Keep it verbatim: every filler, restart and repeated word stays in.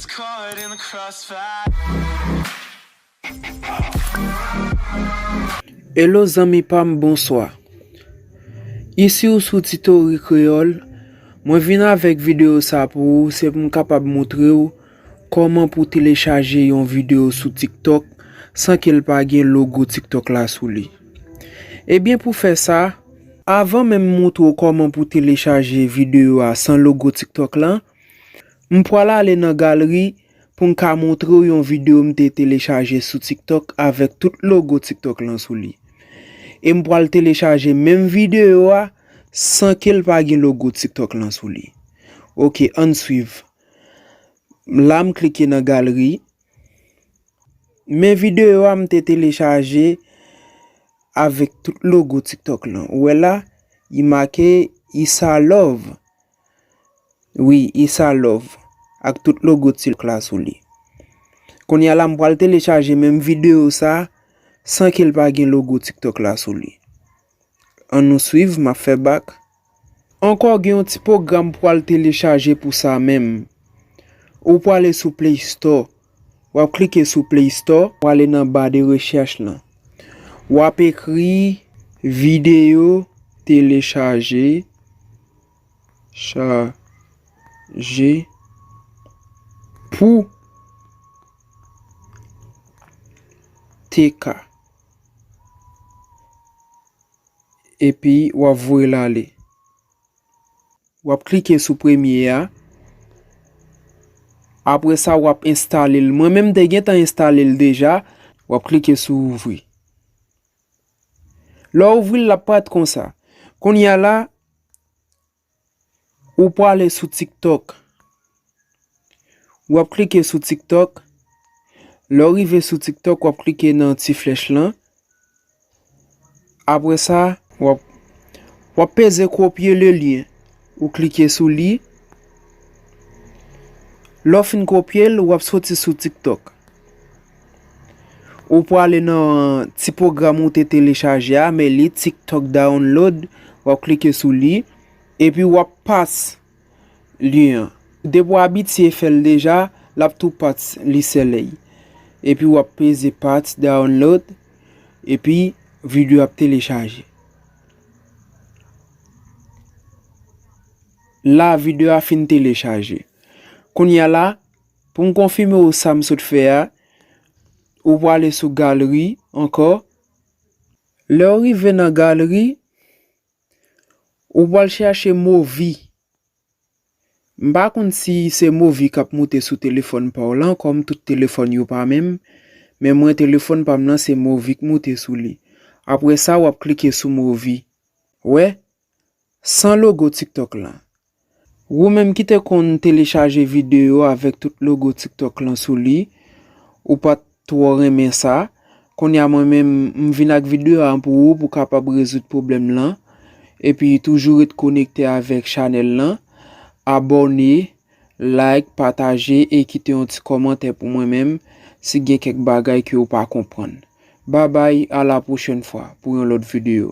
Caught in the crossfire. Hello zanmi pa m, bonswa. Isi ou sou Tito Ri Kreyòl, mwen vin avèk videyo sa pou ou, se pou m kapab montre w kòman pou telechaje yon videyo sou TikTok san ke l pa gen logo TikTok la sou li. Ebyen pou fè sa, avan menm m montre w kòman pou telechaje videyo a san logo TikTok la, m pral ale nan galri pou m ka montre w yon videyo m te telechaje sou TikTok avèk tout logo TikTok lan sou li. E m pral telechaje menm videyo a san ke l pa gen logo TikTok lan sou li. Oke, ann swiv. La m klike nan galri. Men videyo a m te telechaje avèk tout logo TikTok lan. Ou wè la, li make Isa Love. Wi, Isa Love ak tout logo TikTok la sou li. Kounye a la m pral telechaje menm videyo sa san ke l pa gen logo TikTok la sou li. Ann nou swiv, m ap fè bak. Ankò gen yon ti pwogram m pral telechaje pou sa menm. Ou prale sou Play Store. W ap klike sou Play Store, w ale nan ba de rechèch lan. W ap ekri videyo telechaje, chaje pou T K. Epi w ap voye l ale. W ap klike sou premye a. Apre sa, w ap enstale l. Mwen menm, m te gentan enstale l deja. W ap klike sou ouvri. Lè w ouvri l, l ap parèt konsa. Kounye a la, ou prale sou TikTok. W ap klike sou TikTok. Lè w rive sou TikTok, w ap klike nan ti flèch lan. Apre sa, w ap, w ap peze kopye le lyen. Ou klike sou li. Lè w fin kopye l, w ap soti sou TikTok. Ou prale nan ti pwogram ou te telechaje a, men li TikTok Download, w ap klike sou li, epi w ap paste lyen an. Depi w abitye fè l deja, l ap tou paste li sèlèy. Epi w ap peze paste Download, epi videyo ap telechaje. La, videyo a fin telechaje. Kounye a la, pou m konfime w sa m sot fè a, ou prale sou galri ankò. Lè w rive nan galri, ou pral chache Movi. M pa konn si se Movi k ap moute sou telefòn pa w lan, kòm tout telefòn yo pa menm, men mwen telefòn pa m lan se Movi k moute sou li. Apre sa, w ap klike sou Movi. Wè, san logo TikTok lan. Ou menm ki te konn telechaje videyo avèk tout logo TikTok lan sou li, ou pa t twò renmen sa. Kounye a mwen menm, m vin ak videyo a pou ou pou kapab rezoud pwoblèm lan. Epi toujou ret konekte avèk chanèl lan. Abòne, like, pataje e kite yon ti kòmantè pou mwen menm si gen kèk bagay ke ou pa konprann. Babay, a la pwochèn fwa pou yon lòt videyo.